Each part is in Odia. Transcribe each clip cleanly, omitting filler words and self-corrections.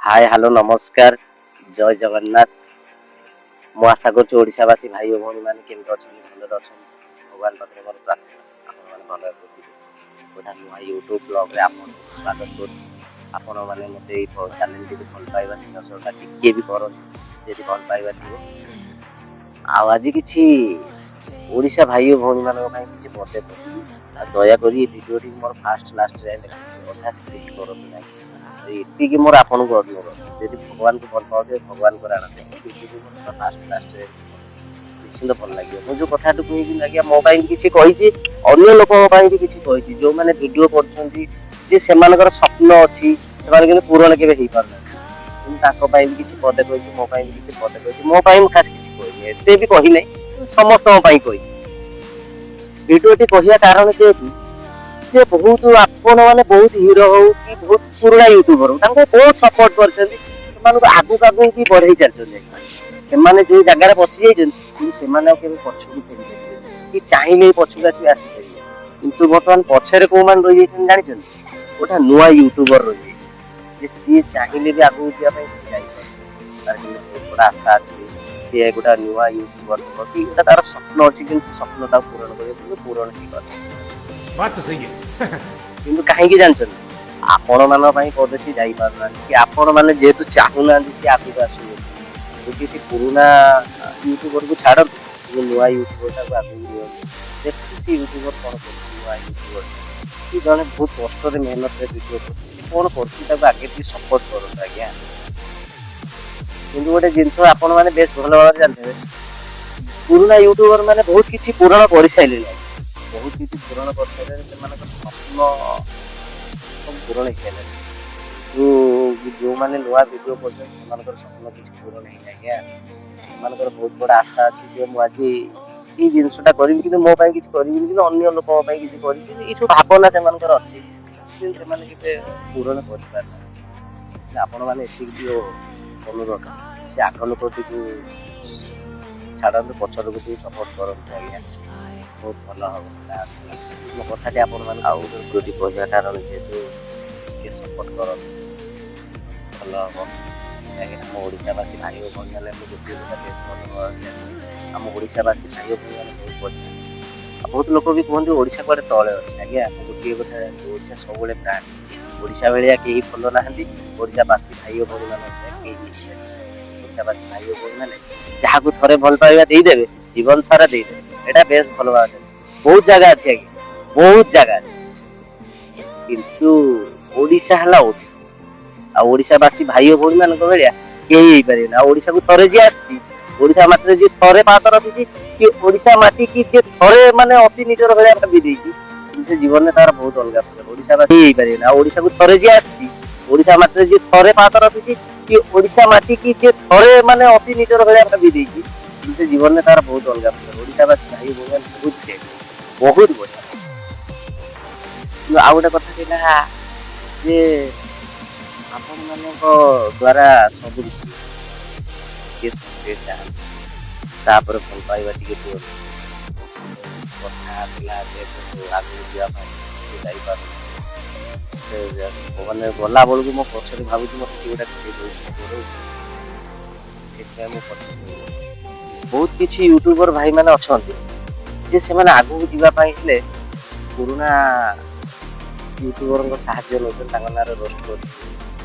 ହାଏ, ହ୍ୟାଲୋ, ନମସ୍କାର, ଜୟ ଜଗନ୍ନାଥ। ମୁଁ ଆଶା କରୁଛି ଓଡ଼ିଶାବାସୀ ଭାଇ ଓ ଭଉଣୀମାନେ କେମିତି ଅଛନ୍ତି, ଭଲରେ ଅଛନ୍ତି। ଭଗବାନ ପାଖରେ ମୋର ପ୍ରାର୍ଥନା, ଆପଣମାନେ ଭଲରେ ରୁହନ୍ତୁ। ଗୋଟେ ନୂଆ ୟୁଟ୍ୟୁବ୍ ବ୍ଲଗ୍ରେ ଆପଣଙ୍କୁ ସ୍ୱାଗତ କରୁଛି। ଆପଣମାନେ ମୋତେ ଏଇ ଚ୍ୟାନେଲଟିକୁ ଭଲ ପାଇବା, ସ୍ନେହ ଶ୍ରଦ୍ଧା ଟିକିଏ ବି କରନ୍ତୁ, ଯଦି ଭଲ ପାଇବା ଥିବ। ଆଉ ଆଜି କିଛି ଓଡ଼ିଶା ଭାଇ ଓ ଭଉଣୀମାନଙ୍କ ପାଇଁ କିଛି ପଦେ କହିବି। ଆଉ ଦୟାକରି ଏ ଭିଡ଼ିଓଟି ମୋର ଫାଷ୍ଟ ଲାଷ୍ଟ ଯାଏଁ ଦେଖନ୍ତୁ, ଅଧା ସ୍କିପ୍ କରନ୍ତୁ ନାହିଁ। ଏତିକି ମୋର ଆପଣଙ୍କୁ ଅନୁରୋଧ। ଯଦି ଭଗବାନଙ୍କୁ ଭଲ ପାଉଥିବେ, ଭଗବାନଙ୍କ ରାଣ ଭିଡ଼ିଓଟି ମୋର ଫାଷ୍ଟ ଲାଷ୍ଟ ଯାଏଁ ନିଶ୍ଚିନ୍ତ ଭଲ ଲାଗିବ। ମୁଁ ଯୋଉ କଥାଟି କହିବି ଆଜ୍ଞା, ମୋ ପାଇଁ ବି କିଛି କହିଛି, ଅନ୍ୟ ଲୋକଙ୍କ ପାଇଁ ବି କିଛି କହିଛି। ଯୋଉମାନେ ଭିଡ଼ିଓ କରୁଛନ୍ତି ଯେ ସେମାନଙ୍କର ସ୍ୱପ୍ନ ଅଛି, ସେମାନେ କିନ୍ତୁ ପୂରଣ କେବେ ହେଇପାରୁନାହାନ୍ତି। କିନ୍ତୁ ତାଙ୍କ ପାଇଁ ବି କିଛି ପଦେ କହିଛି, ମୋ ପାଇଁ ବି କିଛି ପଦେ କହିଛି। ମୋ ପାଇଁ ମୁଁ ଖାସ କିଛି କହିନି, ଏତେ ବି କହିନାହିଁ, ସମସ୍ତଙ୍କ ପାଇଁ କହିଛି। ଭିଡ଼ିଓଟି କହିବା କାରଣ ଯେହେତୁ ଯେ ବହୁତ ଆପଣ ମାନେ ବହୁତ ହିରୋ ହଉ କି ବହୁତ ପୁରୁଣା ୟୁଟ୍ୟୁବର ହଉ, ତାଙ୍କୁ ବହୁତ ସପୋର୍ଟ କରିଛନ୍ତି, ସେମାନଙ୍କୁ ଆଗକୁ ଆଗକୁ ବି ବଢେଇ ଚାଲିଛନ୍ତି। ସେମାନେ ଯୋଉ ଜାଗାରେ ବସି ଯାଇଛନ୍ତି, କିନ୍ତୁ ସେମାନେ ଆଉ କେବେ ପଛକୁ ଫେରି ପାରିବେନି କି ଚାହିଁଲେ ବି ପଛକୁ ଆସିକି ଆସିପାରିବେ। କିନ୍ତୁ ବର୍ତ୍ତମାନ ପଛରେ କୋଉମାନେ ରହିଯାଇଛନ୍ତି ଜାଣିଛନ୍ତି? ଗୋଟେ ନୂଆ ୟୁଟ୍ୟୁବର ରହିଯାଇଛି ଯେ ସିଏ ଚାହିଁଲେ ବି ଆଗକୁ ଯିବା ପାଇଁ ଯାଇପାରୁନି। ତାର କିନ୍ତୁ ବହୁତ ବଡ ଆଶା ଅଛି, ସିଏ ଗୋଟେ ନୂଆ ୟୁଟ୍ୟୁବର ହବ କି ଗୋଟେ ତାର ସ୍ୱପ୍ନ ଅଛି, କିନ୍ତୁ ସେ ସ୍ୱପ୍ନ ତାକୁ ପୂରଣ କରିବ, କିନ୍ତୁ ପୂରଣ ହେଇପାରୁନି। बात तो सही है। କିନ୍ତୁ କାହିଁକି ଜାଣିଛନ୍ତି? ଆପଣ ମାନଙ୍କ ପାଇଁ ପଦେ ସେ ଯାଇପାରୁନାହାନ୍ତି କି ଆପଣ ମାନେ ଯେହେତୁ ଚାହୁଁନାହାନ୍ତି ସେ ଆଗକୁ ଆସିବ। ଯଦି ସେ ପୁରୁଣା ୟୁଟ୍ୟୁବରକୁ ଛାଡ଼ନ୍ତୁ, କିନ୍ତୁ ନୂଆ ୟୁଟ୍ୟୁବରଟାକୁ ଆଗକୁ ନିଅନ୍ତୁ। ଦେଖନ୍ତୁ ସେ ୟୁଟ୍ୟୁବର କଣ କରୁଛି। ନୂଆ ୟୁଟ୍ୟୁବର କି ଜଣେ ବହୁତ କଷ୍ଟରେ ମେହନତରେ ଭିଡ଼ିଓ କରୁଛି, ସେ କଣ କରୁଛି, ତାକୁ ଆଗେ ଟିକେ ସପୋର୍ଟ କରନ୍ତୁ ଆଜ୍ଞା। କିନ୍ତୁ ଗୋଟେ ଜିନିଷ ଆପଣ ମାନେ ବେଶ ଭଲ ଭାବରେ ଜାଣିଥିବେ, ପୁରୁଣା ୟୁଟ୍ୟୁବର ମାନେ ବହୁତ କିଛି ପୂରଣ କରିସାରିଲେଣି ଆଜ୍ଞା। ବହୁତ କିଛି ପୂରଣ କରିସାରିଲେଣି, ସେମାନଙ୍କର ସ୍ୱପ୍ନ ସବୁ ପୂରଣ ହେଇସାରିଲାଣି। କିନ୍ତୁ ଯୋଉମାନେ ନୂଆ ଭିଡ଼ିଓ କରୁଛନ୍ତି, ସେମାନଙ୍କର ସ୍ୱପ୍ନ କିଛି ପୂରଣ ହେଇନି ଆଜ୍ଞା। ସେମାନଙ୍କର ବହୁତ ବଡ ଆଶା ଅଛି ଯେ ମୁଁ ଆଜି ଏଇ ଜିନିଷଟା କରିବି, କିନ୍ତୁ ମୋ ପାଇଁ କିଛି କରିବିନି, କିନ୍ତୁ ଅନ୍ୟ ଲୋକଙ୍କ ପାଇଁ କିଛି କରିବି। ଏଇ ସବୁ ଭାବନା ସେମାନଙ୍କର ଅଛି, କିନ୍ତୁ ସେମାନେ କେବେ ପୂରଣ କରିପାରୁନାହାନ୍ତି। ଆପଣମାନେ ଏତିକି ଟିକେ ଅନୁରୋଧ, ସେ ଆଗ ଲୋକଟିକୁ ଛାଡ଼ନ୍ତୁ, ପଛ ଲୋକଟିକୁ ସପୋର୍ଟ କରନ୍ତୁ ଆଜ୍ଞା, ବହୁତ ଭଲ ହବ। ମୋ କଥାଟି ଆପଣମାନେ ଆଉ ଭିଡ଼ିଓଟି କହିବା କାରଣ ଯେହେତୁ ଟିକେ ସପୋର୍ଟ କରନ୍ତୁ, ଭଲ ହବ। କାହିଁକିନା ଆମ ଓଡ଼ିଶାବାସୀ ଭାଇ ଓ ଭଉଣୀମାନେ, ମୁଁ ଗୋଟିଏ କଥା ବେଶ ଭଲ ଭାବରେ ଜାଣିଛି, ଆମ ଓଡ଼ିଶାବାସୀ ଭାଇ ଓ ଭଉଣୀମାନେ ବହୁତ ବଢ଼ିଆ। ଆଉ ବହୁତ ଲୋକ ବି କୁହନ୍ତି ଓଡ଼ିଶା କୁଆଡ଼େ ତଳେ ଅଛି। ଆଜ୍ଞା, ମୁଁ ଗୋଟିଏ କଥା ଜାଣିଛି, ଓଡ଼ିଶା ସବୁବେଳେ ବ୍ରାଣ୍ଡ। ଓଡ଼ିଶା ଭଳିଆ କେହି ଭଲ ନାହାନ୍ତି। ଓଡ଼ିଶାବାସୀ ଭାଇ ଓ ଭଉଣୀମାନଙ୍କ ଭଳିଆ କେହି ହେଇପାରିବେନି। ଓଡ଼ିଶାବାସୀ ଭାଇ ଓ ଭଉଣୀମାନେ ଯାହାକୁ ଥରେ ଭଲ ପାଇବା ଦେଇଦେବେ, ଜୀବନ ସାରା ଦେଇଦେବେ। ଏଇଟା ବେଶ ଭଲ ଭାବରେ ଜାଣିଛି। ବହୁତ ଜାଗା ଅଛି ଆଜ୍ଞା, ବହୁତ ଜାଗା ଅଛି, କିନ୍ତୁ ଓଡ଼ିଶା ହେଲା ଓଡ଼ିଶା। ଆଉ ଓଡ଼ିଶାବାସୀ ଭାଇ ଓ ଭଉଣୀମାନଙ୍କ ଭଳିଆ କେହି ହେଇପାରିବେନି। ଆଉ ଓଡ଼ିଶାକୁ ଥରେ ଯିଏ ଆସିଛି, ଓଡ଼ିଶା ମାଟିରେ ଯିଏ ଥରେ ପାଦ ରଖିଛି କି ଓଡ଼ିଶା ମାଟି କି ଯିଏ ଥରେ ମାନେ ଅତି ନିଜର ଭଳିଆ ଭାବି ଦେଇଛି, କିନ୍ତୁ ସେ ଜୀବନରେ ତାର ବହୁତ ଅଲଗା ପ୍ରକାର। ଓଡ଼ିଶାବାସୀ ହେଇପାରିବେନି। ଆଉ ଓଡ଼ିଶାକୁ ଥରେ ଯିଏ ଆସିଛି, ଓଡ଼ିଶା ମାଟିରେ ଯିଏ ଥରେ ପାଦ ରଖିଛି କି ଓଡ଼ିଶା ମାଟି କି ଯିଏ ଥରେ ମାନେ ଅତି ନିଜର ଭଳିଆ ଭାବି ଦେଇଛି, କିନ୍ତୁ ସେ ଜୀବନରେ ତାର ବହୁତ ଅଲଗା ପ୍ରକାର। ଓଡ଼ିଶାବାସୀ ଭାଇ ଭଉଣୀମାନେ ବହୁତ ଗ୍ରେଟ୍, ବହୁତ ବଢିଆ। କିନ୍ତୁ ଆଉ ଗୋଟେ କଥା ଥିଲା ଯେ ଆପଣମାନଙ୍କ ଦ୍ଵାରା ସବୁ କିଛି ଟିକେ ଚାହାନ୍ତି, ତାପରେ ଭଲ ପାଇବା ଟିକେ ଦିଅନ୍ତୁ। କଥା ଥିଲା ଯେହେତୁ ଆଗକୁ ଯିବା ପାଇଁ ଯାଇପାରୁନି। ମାନେ ଗଲା ବେଳକୁ ମୋ ପଛରେ ଭାବୁଛି ମତେ କିଏ ଗୋଟେ ଖେଳି ଦଉଛି ଗୋଡ଼ଉଛି, ସେଥିପାଇଁ ମୁଁ ପଛରେ। ବହୁତ କିଛି ୟୁଟ୍ୟୁବର ଭାଇମାନେ ଅଛନ୍ତି ଯେ ସେମାନେ ଆଗକୁ ଯିବା ପାଇଁ ହେଲେ ପୁରୁଣା ୟୁଟ୍ୟୁବରଙ୍କ ସାହାଯ୍ୟ ନେଉଛନ୍ତି, ତାଙ୍କ ନାଁରେ ରୋଷ୍ଟ କରୁଛନ୍ତି।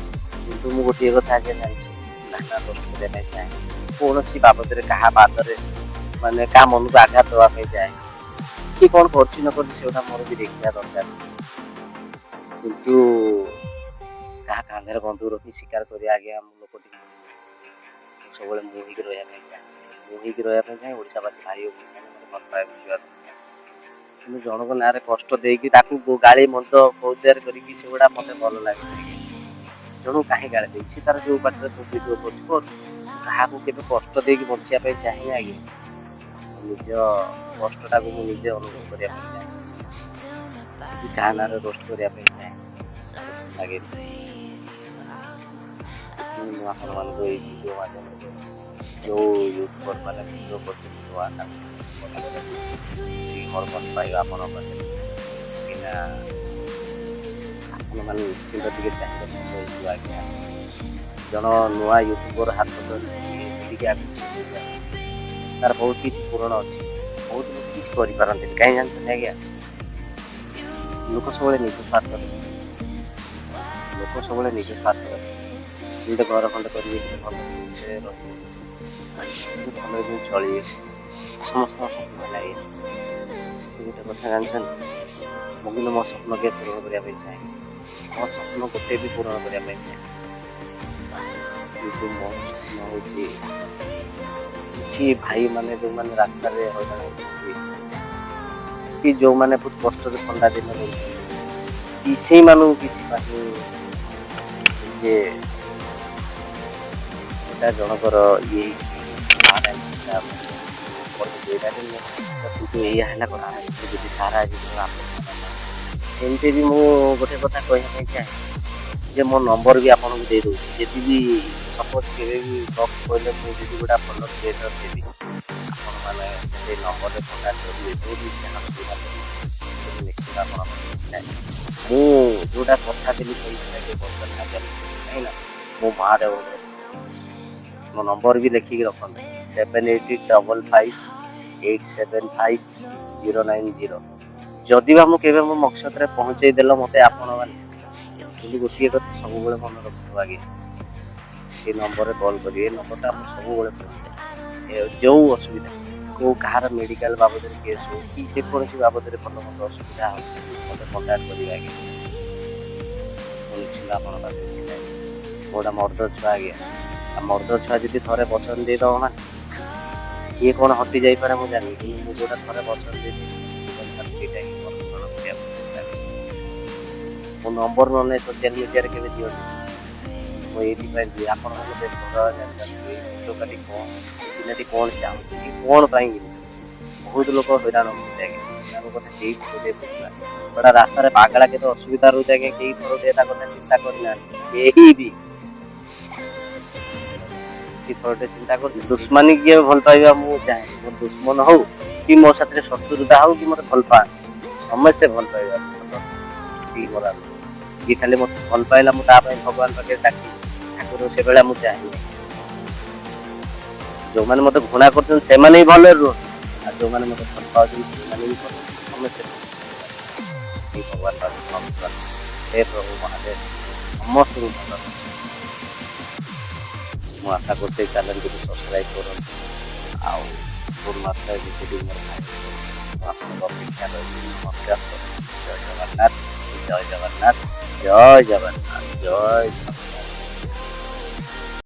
କିନ୍ତୁ ମୁଁ ଗୋଟିଏ କଥା ଆଜ୍ଞା ଜାଣିଛି, କାହା ନାଁ ରୋଷ୍ଟ କରିବା ପାଇଁ ଚାହେଁ, କୌଣସି ବାବଦରେ କାହା ବାଦରେ ମାନେ କାହା ମନକୁ ଆଘାତ ଦେବା ପାଇଁ ଚାହେଁ। କିଏ କଣ କରୁଛି ନ କରୁଛି, ସେଗୁଡ଼ା ମୋର ବି ଦେଖିବା ଦରକାର। କିନ୍ତୁ କାହା କାନ୍ଧରେ ବନ୍ଧୁକ ରଖି ଶିକାର କରିବା ଆଜ୍ଞା, ମୁଁ ଲୋକଟି ମୁଁ ସବୁବେଳେ ମୁଁ ହେଇକି ରହିବା ପାଇଁ ଚାହେଁ, ମୁଁ ହେଇକି ରହିବା ପାଇଁ ଚାହେଁ। ଓଡ଼ିଶାବାସୀ ଭାଇ ଓ ଭଉଣୀମାନେ ମୋତେ ଭଲ ପାଇବା ମିଳିବା ଦରକାର। କିନ୍ତୁ ଜଣଙ୍କ ନାଁରେ କଷ୍ଟ ଦେଇକି ତାକୁ ଗାଳି ମନ୍ଦ ଫୌଜଦାର କରିକି, ସେଗୁଡ଼ା ମତେ ଭଲ ଲାଗେନି ଆଜ୍ଞା। ଜଣକୁ କାହିଁ ଗାଳି ଦେଇକି? ସେ ତାର ଯୋଉ ବାଟରେ ଭିଡ଼ିଓ କରୁଛି କରୁ। କାହାକୁ କେବେ କଷ୍ଟ ଦେଇକି ବଞ୍ଚିବା ପାଇଁ ଚାହେଁନି ଆଜ୍ଞା। ନିଜ କଷ୍ଟଟାକୁ ମୁଁ ନିଜେ ଅନୁଭବ କରିବା ପାଇଁ ଚାହେଁ କି କାହା ନାଁରେ ରୋଷ୍ଟ କରିବା ପାଇଁ ଚାହେଁ ଲାଗେନି। ସେଥିପାଇଁ ମୁଁ ଆପଣମାନଙ୍କୁ ଏଇ ଭିଡ଼ିଓ ମାଧ୍ୟମରେ କହୁଛି, ଯୋଉ ୟୁଟ୍ୟୁବର ମାନେ ଭିଡ଼ିଓ କରୁଛନ୍ତି ନୂଆ, ତାଙ୍କୁ ଟିକେ ସପୋର୍ଟ କରନ୍ତୁ। ଏତିକି ମୋର ଭଲ ପାଇବା ଆପଣଙ୍କ ପାଖରେ। କାହିଁକିନା ଆପଣମାନେ ନିଶ୍ଚିନ୍ତ ଟିକେ ଚାହିଁଲେ ସତ ହେଇଯିବ ଆଜ୍ଞା। ଜଣ ନୂଆ ୟୁଟ୍ୟୁବର ହାତ ଧରିକି ଟିକେ ଆଗକୁ ତାର ବହୁତ କିଛି ପୂରଣ ଅଛି। ବହୁତ ଲୋକ କିଛି କରିପାରନ୍ତିନି, କାହିଁ ଜାଣିଛନ୍ତି ଆଜ୍ଞା? ଲୋକ ସବୁବେଳେ ନିଜ ସ୍ୱାର୍ଥ ଦେଖନ୍ତି। ଲୋକ ସବୁବେଳେ ନିଜ ସ୍ୱାର୍ଥ ଦେଖନ୍ତି। ଗୋଟେ ଘର ଖଣ୍ଡେ କରିବେ କି ଭଲ ରହିବେ, ଭଲରେ ଯେମିତି ଚଳିବେ, ସମସ୍ତଙ୍କ ସ୍ୱପ୍ନ ହେଲା ଏଇଆ। ଗୋଟେ କଥା ଜାଣିଛନ୍ତି, ମୁଁ କିନ୍ତୁ ମୋ ସ୍ୱପ୍ନ କେବେ ପୂରଣ କରିବା ପାଇଁ ଚାହେଁ, ମୋ ସ୍ୱପ୍ନ ଗୋଟେ ବି ପୂରଣ କରିବା ପାଇଁ ଚାହେଁ। କିନ୍ତୁ ମୋ ସ୍ୱପ୍ନ ହେଉଛି କିଛି ଭାଇମାନେ ଯେଉଁମାନେ ରାସ୍ତାରେ ହଇରାଣ ହେଉଛନ୍ତି କି ଯେଉଁମାନେ ବହୁତ କଷ୍ଟରେ ଥଣ୍ଡା ଦିନ ରହୁଛନ୍ତି କି ସେଇମାନଙ୍କୁ କିଛି ପାଇଁ ଯେ ଏଇଟା ଜଣଙ୍କର ଇଏ କିନ୍ତୁ ଏଇଆ ହେଲା କଥା, ଯଦି ସାରା ଜୀବନ ଏମିତି ବି ମୁଁ ଗୋଟେ କଥା କହିବା ପାଇଁ ଚାହେଁ ଯେ ମୋ ନମ୍ବର ବି ଆପଣଙ୍କୁ ଦେଇଦେଉଛି। ଯଦି ବି ସପୋଜ୍ କେବେ ବି ବ୍ଲଗ୍ କହିଲେ ମୁଁ ଯଦି ଗୋଟେ ଭଲ କ୍ରିଏଟର୍ ଦେବି, ଆପଣମାନେ ସେଇ ନମ୍ବରରେ କଣ୍ଟାକ୍ଟ କରିବେ। ଯେଉଁଠି ଯାହା ସୁବିଧା କରିବେ ନିଶ୍ଚିତ ଆପଣ। ମୁଁ ଯେଉଁଟା କଥା ଦେଲି କହିଛି ଆଗେ ବଚନ ଆଗରେ, କାହିଁକି ନା ମୁଁ ମହାଦେବଙ୍କର। ମୋ ନମ୍ବର ବି ଲେଖିକି ରଖନ୍ତୁ, 7855875090। ଯଦି ବା ମୁଁ କେବେ ମୋ ମକସଦରେ ପହଞ୍ଚେଇ ଦେଲ ମୋତେ ଆପଣମାନେ, କିନ୍ତୁ ଗୋଟିଏ କଥା ସବୁବେଳେ ମନେ ରଖୁଥିବ ଆଜ୍ଞା, ଏ ନମ୍ବରରେ କଲ୍ କରିବେ। ଏ ନମ୍ବରଟା ମୁଁ ସବୁବେଳେ, ଯେଉଁ ଅସୁବିଧା କେଉଁ କାହାର ମେଡ଼ିକାଲ ବାବଦରେ କେସ୍ ହଉ କି ଯେକୌଣସି ବାବଦରେ ଭଲ ମନ୍ଦ ଅସୁବିଧା ହଉ, ମୋତେ କଣ୍ଟାକ୍ଟ କରିବେ ଆଜ୍ଞା। ମୁଁ ନିଶ୍ଚିନ୍ତ ଆପଣଙ୍କ ପାଖରେ ଛିଡ଼ା ହେବି। ମୁଁ ଗୋଟେ ମର୍ଦ୍ଦ ଛୁଆ ଆଜ୍ଞା। ଆଉ ମର୍ଦ୍ଦ ଛୁଆ ଯଦି ଥରେ ବଚନ ଦେଇଦେବ ମାନେ କିଏ କ'ଣ ହଟି ଯାଇପାରେ ମୁଁ ଜାଣିନି, କିନ୍ତୁ ମୁଁ ଯେଉଁଟା ଥରେ ବଚନ ଦେଇଦେବି ଜୀବନ ସାରା ସେଇଟା ହିଁ ମୋର ପୂରଣ କରିବାକୁ ଚେଷ୍ଟା କରେ। ମୋ ନମ୍ବର ନହେଲେ ସୋସିଆଲ ମିଡ଼ିଆରେ କେବେ ଦିଅନ୍ତି, ମୁଁ ଏଇଥିପାଇଁ ଦିଏ, ଆପଣମାନେ ବେଶ ଭଲ ଭାବେ ଜାଣିଛନ୍ତି ଏଇ ଟୋକାଟି କ'ଣ, ଏ ପିଲାଟି କ'ଣ ଚାହୁଁଛି କି କ'ଣ ପାଇଁ। ବହୁତ ଲୋକ ହଇରାଣ ହେଉଛନ୍ତି ଆଜ୍ଞା, ତାଙ୍କ କଥା କେହି ଥରେ ବୁଝୁନାହାନ୍ତି। ଗୋଟେ ରାସ୍ତାରେ ପାଗଳା କେତେ ଅସୁବିଧା ରହୁଛି ଆଜ୍ଞା, କେହି ଥର ତା କଥା ଚିନ୍ତା କରିନାହାନ୍ତି। କେହି ବି କି ଥରଟେ ଚିନ୍ତା କରୁଛି ଦୁଶ୍ମନୀ କିଏ ଭଲ ପାଇବା ମୁଁ ଚାହେଁ। ମୋ ଦୁଶ୍ମନ ହଉ କି ମୋ ସାଥିରେ ଶତ୍ରୁତା ହଉ କି ମୋତେ ଭଲ ପାଆନ୍ତି, ସମସ୍ତେ ଭଲ ପାଇବା ଭଲ ମୋର। ଯିଏ ଖାଲି ମୋତେ ଭଲ ପାଇଲା, ମୁଁ ତା ପାଇଁ ଭଗବାନ ପାଖରେ ଡାକି ଠାକୁର ସେଭଳିଆ ମୁଁ ଚାହେଁ। ଯେଉଁମାନେ ମୋତେ ଘୃଣା କରୁଛନ୍ତି ସେମାନେ ବି ଭଲରେ ରୁହନ୍ତି, ଆଉ ଯେଉଁମାନେ ମୋତେ ଭଲ ପାଉଛନ୍ତି ସେମାନେ ବି ଭଲ, ସମସ୍ତେ ଭଗବାନ ପାଖରେ। ହେ ପ୍ରଭୁ ମହାଦେବ, ସମସ୍ତଙ୍କୁ ଭଲ। ମୁଁ ଆଶା କରୁଛି ଏଇ ଚ୍ୟାନେଲଟିକୁ ସବସ୍କ୍ରାଇବ୍ କରନ୍ତୁ ଆଉ ବହୁତ ମାତ୍ରାରେ ଭିଡ଼ିଓଟି ମୋର ଭାଇରାଲ କରନ୍ତୁ। ମୁଁ ଆପଣଙ୍କ ଅପେକ୍ଷା ରହିଲି। ନମସ୍କାର। ଜୟ ଜଗନ୍ନାଥ, ଜୟ ଜଗନ୍ନାଥ, ଜୟ ଜଗନ୍ନାଥ, ଜୟ।